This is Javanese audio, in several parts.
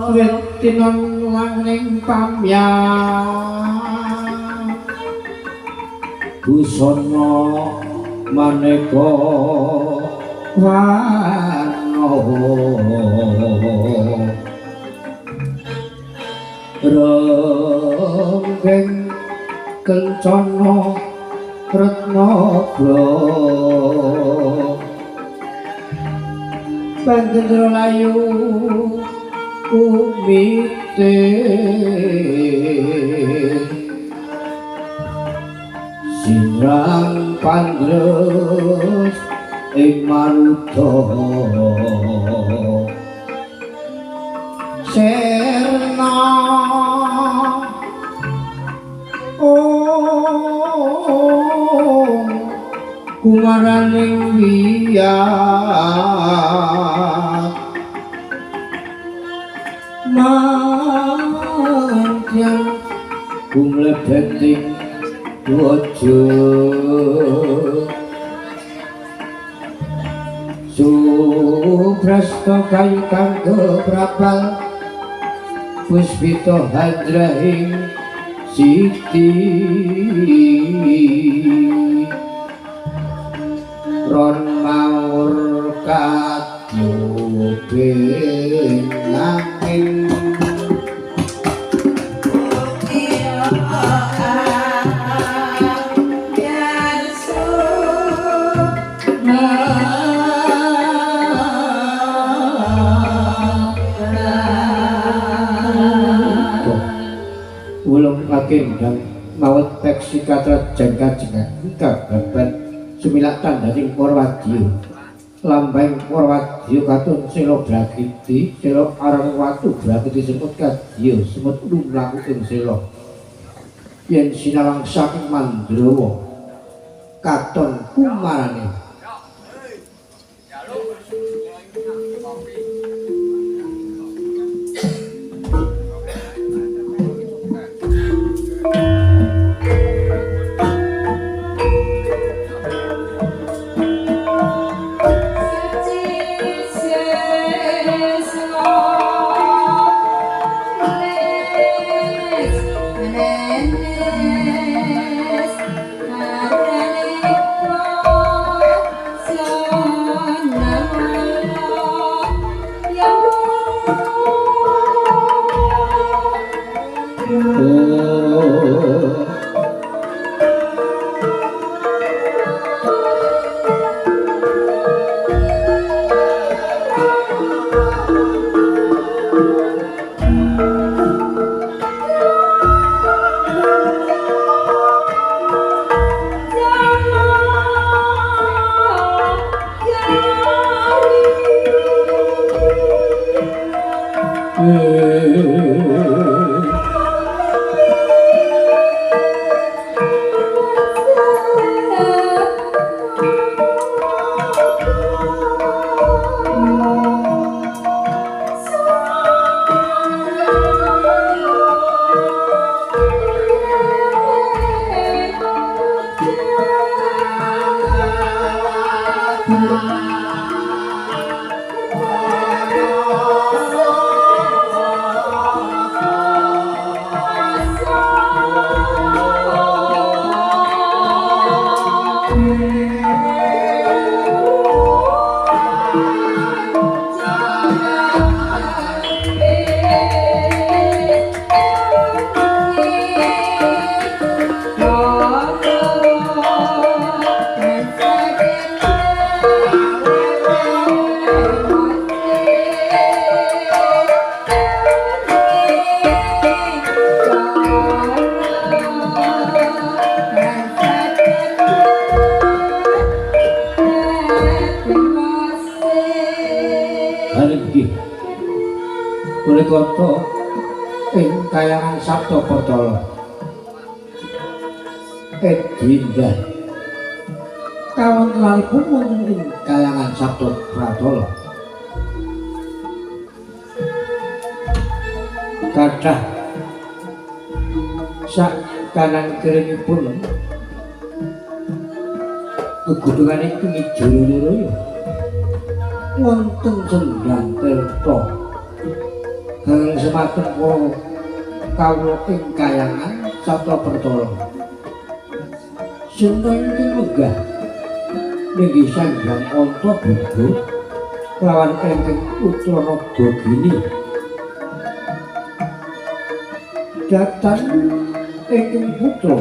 Wit tinon langing pamyang busana maneka warna ronggeng kencana retna bra pangendra layu umite sinrang pandres ing maruta serna om kumaraning wiyat mangkyang kumlebeting waja suprasta kayu kang keprabal puspita hadrahing siti ron maur kadyubing angin. Ulung kakendang mawet peksi katrajan kajengan kababan sumilak tandhaning Parwadya lambang Parwadya katon sela brakiti sela aran watu brakiti semut kadya semut lumlaku ing sela yen sinawang saking Mandrawa katon kumarane. Kota ing kayangan Sabta Patala Edindah kawontenanipun wonten ing kayangan Sabta Pratala kathah sak kanan kirinipun gegodhongane ijo loro wonten sendang tirta Bareng semanten para kawula ing kayangan sarta pertala. Sinten ingkang lenggah ninggi Sang Hyang Antaboga kelawan ingkang putra Nagagini. Datan ingkang putra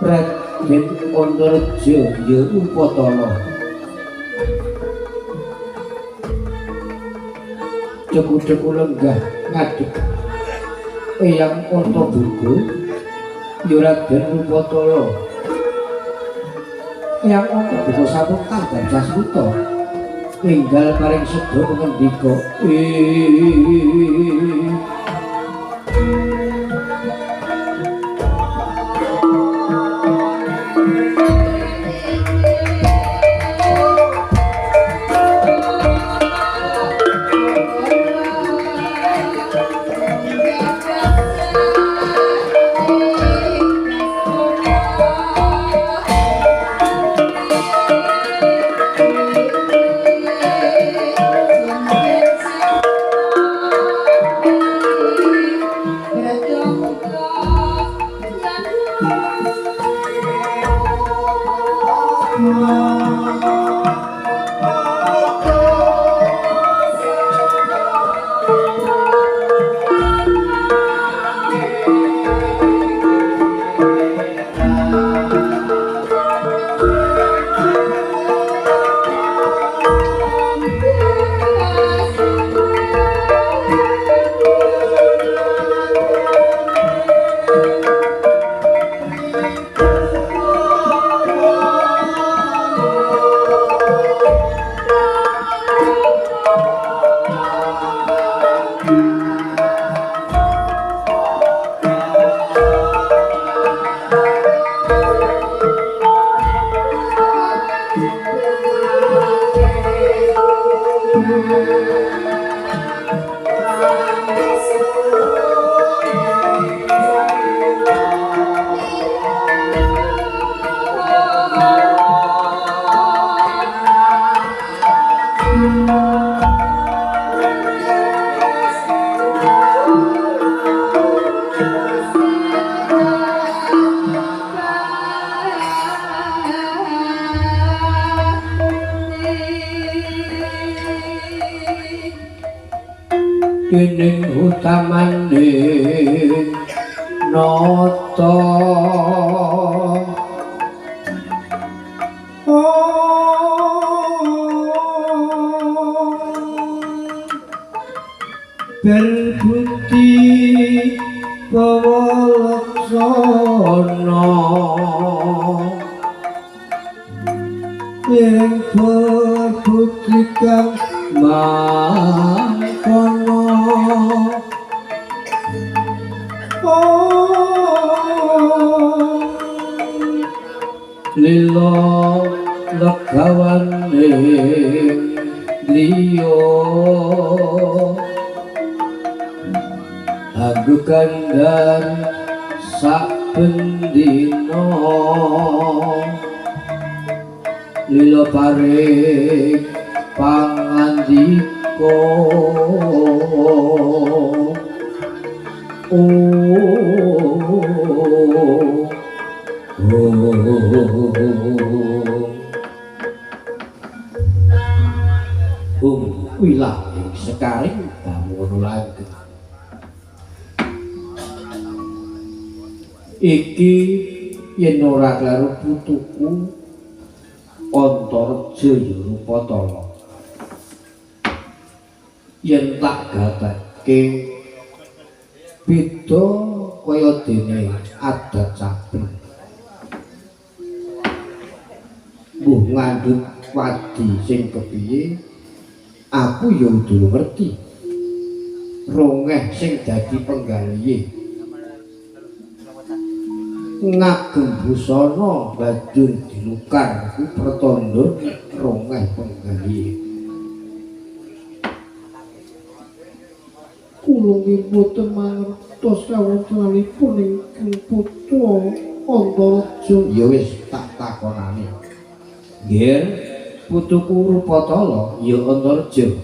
Raden Antareja ya Rupatala. Deku-deku lenggah ngadeg Eyang Antaboga ya Raden Rupatala. Eyang Antaboga sampun tandhap sasmita enggal paring seda ngendika, dening utamane nata berbukti bawa laksana ing berbukti kang mangkono. Lila legawane liya anggo kandhan saben dina lila paring pangandika. Hum wilah ing sekaring bamono langgeng. Iki yen ora kleru putuku Antareja ya Rupatala. Yen tak gatekke beda kaya dene adat saben. Mbuh ngandhut wadi sing kepiye aku ya durung ngerti. Rongeh sing dadi penggalihe ngagem busana banjur dilukar ku pertandha rongeh penggalihe. Kula nggih boten mangertos kawontenanipun ingkang putra Antareja. Ya wis tak takonane. Nggih, putuku Rupatala ya Antareja.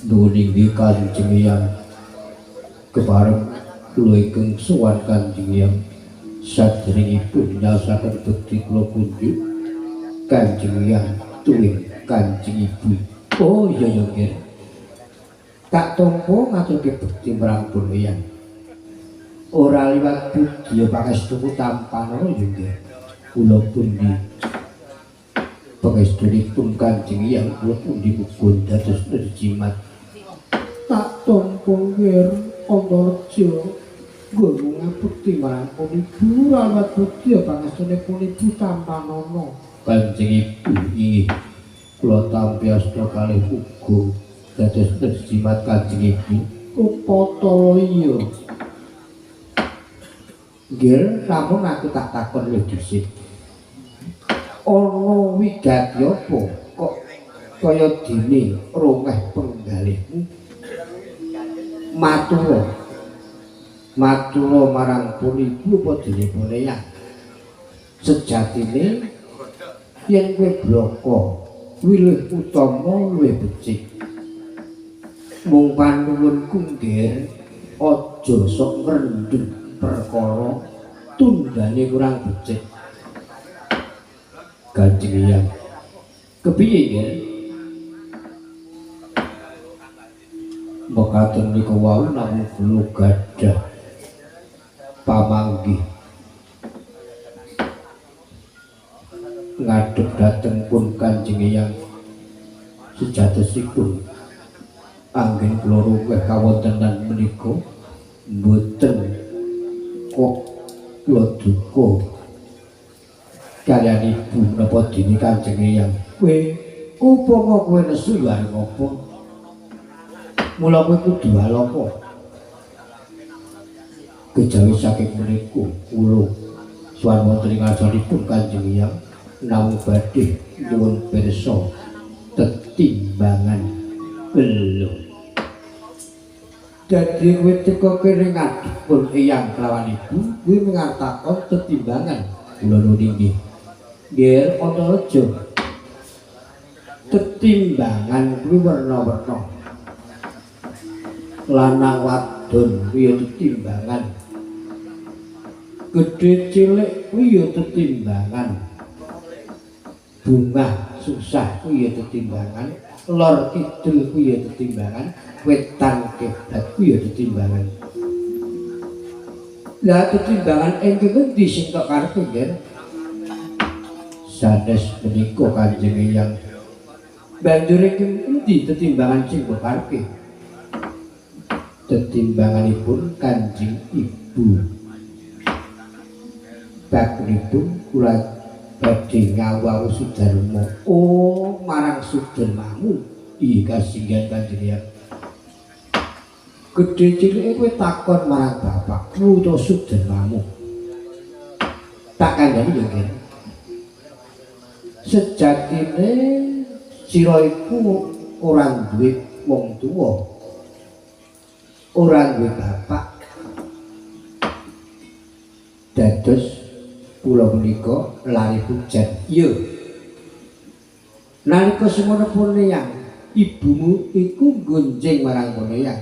Nuwun inggih Kanjeng Eyang. Kepareng kula ingkang sowan Kanjeng Eyang saderengipun nyaosaken bekti kula kunjuk Kanjeng Eyang tuwin Kanjeng Ibu. Oh iya ya nggih. Tak tampa ngaturke bekti marang pun Eyang. Ora liwat puji pangestuku tampanana ya nggih. Kula pundi pangestunipun Kanjeng Eyang kula pundi mugun dados jimat. Tak tampa nggih Antareja nggonmu ngabekti marang pun ibu ora liwat puji pangestunipun ibu tampanana. Kanjeng Ibu inggih kula tampi asta kalih uga dados jimat Kanjeng Ibu. Upatala iya. Nggih, namun aku tak takon luwih dhisik. Ana wigati apa kok kaya dene rongeh penggalihmu? Matura. Matura marang pun ibu apa dene pun eyang? Sejatine yen kowe blaka kuwi luwih utama luwih becik. Mung panuwunku nggih aja sok ngrendhet perkara tundane kurang becik. Kanjeng Eyang kepiye nggih? Mekaten niku wau namung kula gadah pamanggih ngadhep dhateng pun Kanjeng Eyang sejatosipun anggen kula ruweh kawontenan menika mboten kok kula duka kaliyan ibu menapa dene Kanjeng Eyang. Kowe upama kowe nesu ya arep apa? Mula kowe kudu alapa. Kejawi saking menika kula suwan wonten ing ngarsanipun Kanjeng Eyang namung badhe nyuwun pirsa tetimbangan belum. Dadi kowe teka kene ngadhep pun eyang kelawan ibu kuwi mengartakon tetimbangan. Kula nuwun inggih. Nggih, Antareja. Tetimbangan kuwi werna-werna. Lanang wadon kuwi ya tetimbangan. Gedhe cilik kuwi ya tetimbangan. Bungah susah kuwi ya tetimbangan. Lor kidul kuwi ya tetimbangan, wetan kiblat kuwi ya tetimbangan. Lah tetimbangan ingkang endi sing tok karepe nggih? Sanes menika Kanjeng Eyang. Banjur ingkang endi tetimbangan sing mbok karepe? Tetimbanganipun Kanjeng Ibu. Bakunipun kula badhe ngawau Sudarma. Oh, marang Sudarmamu. Iya kasinggihan Kanjeng Eyang. Gedhe cilike kowe takon marang bapakmu utawa Sudarmamu. Tak kandhani ya, Nggih. Sejatine sira iku ora duwe wong tuwa. Ora duwe bapak. Dados kula menika lari hujan. Iya. Nalika semono pun eyang, ibumu iku nggonjeng marang kono eyang.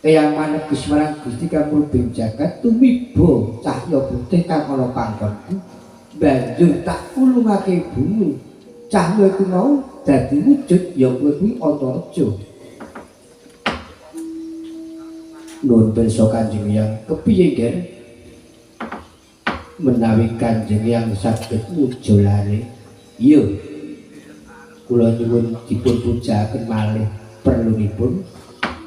Eyang maneges marang Gusti kang mlebing jagat tumiba cahya putih kang ana panggonku. Banjur tak ulungake ibumu. Cahya iku mau dadi wujud ya kowe kuwi Antareja. Nuwun pirsa Kanjeng Eyang, kepiye nggih? Menawi Kanjeng Eyang saged mujolare, iya kula nyuwun dipun pujaaken malih perlunipun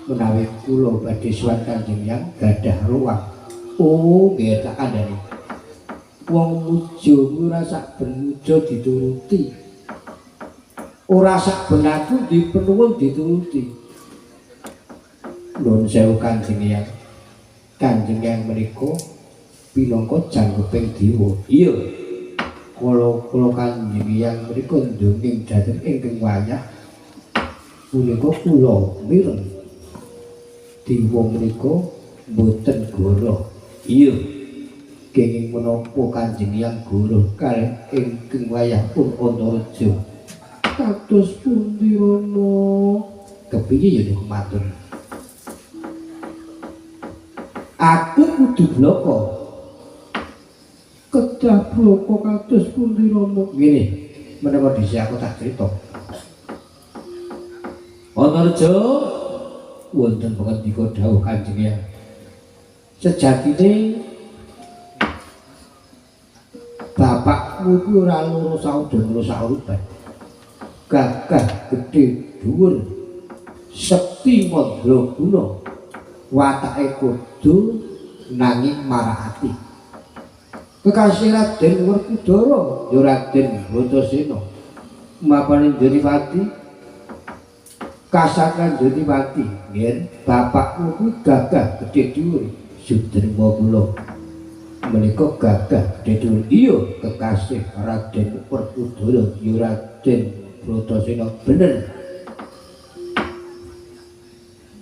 menawi kula badhe sowan Kanjeng Eyang gadah ruang. Oh nggih tak kandhani. Wong muja kuwi ora sak ben muja dituruti. Ora sak ben aku dipenuwun dituruti. Nuwun sewu Kanjeng Eyang. Kanjeng Eyang menika pinangka jangkeping dewa. Iya. Kala-kala Kanjeng Eyang menika ndongeng dhateng ingkang wayah punika kula mireng dewa menika mboten goroh. Iya. Kenging menapa Kanjeng Eyang goroh kalih ingkang wayah pun Antareja. Kados pundi Rama? Kepiye ya nek matur? Aku kudu bloko. Kedah bloko kados pundi Rama? Ngene, menawa dhisik aku tak crita. Antareja wonten pangandika dawuh Kanjeng Hyang. Sejatine bapakmu kuwi ora loro saudara loro sauruban. Gagah gedhe dhuwur, sekti mandraguna, watake kudu nanging marah ati. Kekasih Raden Werkudara ya Raden Bratasena. Mapane Jatipati kasakan Jatipati, nggih, bapakmu kuwi gagah gedhe dhuwur, Suderma kula. Menika gagah gedhe dhuwur. Iya, kekasih Raden Werkudara ya Raden Bratasena bener.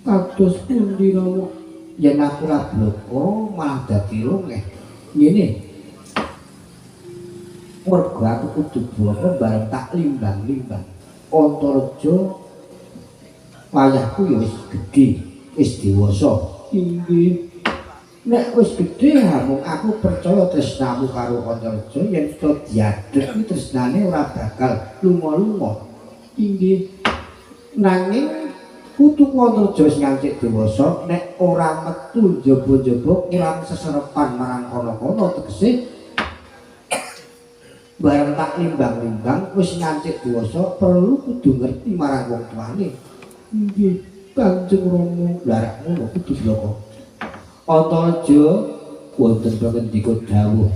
Kados pundi Rama? Yen aku ora bloko malah dadi rongeh. Ngene. Mergo aku kudu bloko bareng tak limbang-limbang. Antareja wayahku ya wis gedhe, wis dewasa. Inggih. Nek wis gedhe hamung aku percaya tresnamu karo Antareja yen to diadeg kuwi tresnane ora bakal lunga-lunga. Inggih. Nanging putuku Antareja wis ngancik dewasa nek ora metu njaba-njaba kurang seserepan marang kono-kono tegese bareng tak limbang-limbang wis ngancik dewasa perlu kudu ngerti marang wong tuane. Inggih, Kanjeng Rama. Lha rak ngono kudu bloko. Antareja wonten pangendika dawuh.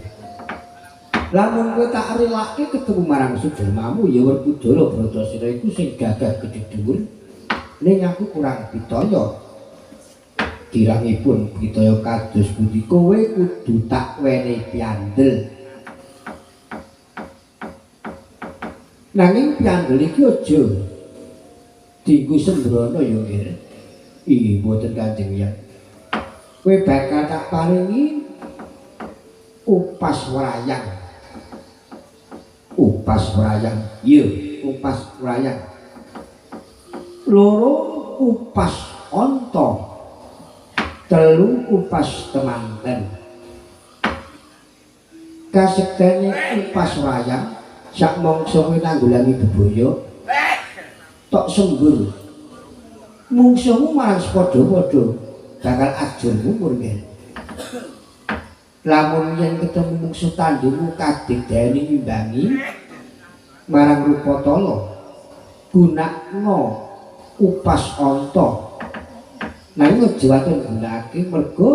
Lamun kowe tak relake ketemu marang Sudermamu ya Werkudara Bratasena iku sing gagah gedhe dhuwur. Ning aku kurang pitaya. Kirangipun pitaya kados pundi kowe kudu tak wenehi piandel. Nanging piandel iki aja dienggo sembrono ya nggih. Inggih mboten Kanjeng Hyang. Kowe bakal tak paringi upas wrayang. Upas wrayang. Iya, upas wrayang. Loro upas onta. Telu upas temanten. Kasektene upas wrayang sak mangsa kowe nanggulangi bebaya tok sembur. Mungsuhmu marang padha-padha bakal ajur umur nggih. Lamun yen ketemu mungsuh tandingmu kadigdayane ngimbangi marang rupa tala gunakno upas onta. Nanging aja waton gunakake mergo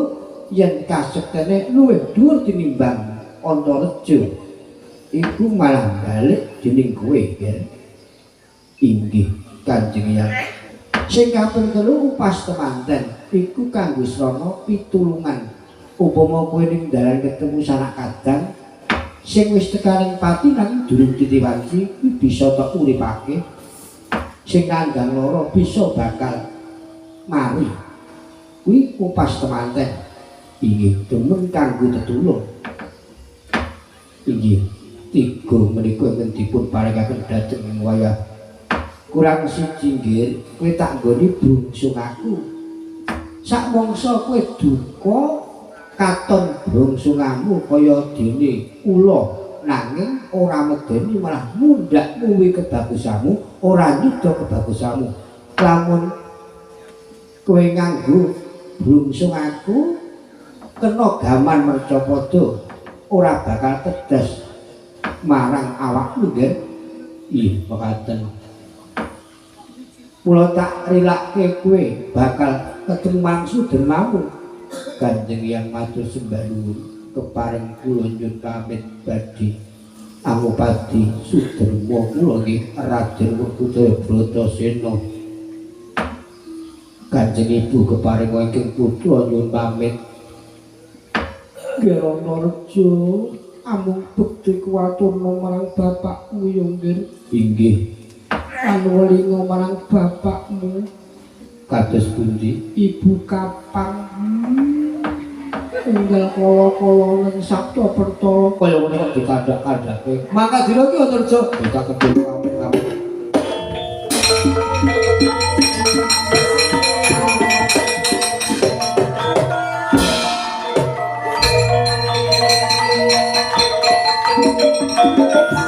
yen kasektene luwih dhuwur tinimbang Antareja iku malah balik dening kowe nggih. Inggih Kanjeng Hyang. Sing kaping telu upas temanten iku kanggo srana pitulungan. Upama kowe ning dalan ketemu sanak kadang sing wis tekaning pati nanging durung titiwanci kuwi bisa tok uripake. Sing kandhang lara bisa bakal mari. Kuwi upas temanten. Inggih demen kanggo tetulung. Inggih tiga menika ingkang dipun paringaken dhateng wayah kurang siji nggih kowe tak nggoni brungsung aku. Sak mangsa kowe duka katon brungsungamu kaya dene ula nanging ora medeni malah mundhak muwi kebagusanmu ora nyuda kebagusanmu. Lamun kowe nganggo brungsung aku kena gaman mercapada ora bakal tedas marang awakmu nggih. Ih mekaten. Kula tak rilake kowe bakal ketemu marang Sudermamu. Kanjeng Hyang matur sembah nuwun kepareng kula nyuwun pamit badhe angupadi Suderma kula nggih Raden Werkudara Bratasena. Kanjeng Ibu kepareng ingkang putra nyuwun pamit. Nggih Antareja amung bekti kuwaturna marang bapakmu ya nggih. Inggih. Lan welinga marang bapakmu. Kados pundi? Ibu Kapang. Enggal kala-kala ning Sabda Pertala kaya ngono kok dikandhak-kandhake. Mangka dina iki Antareja dikakethul pamit-pamit. Thank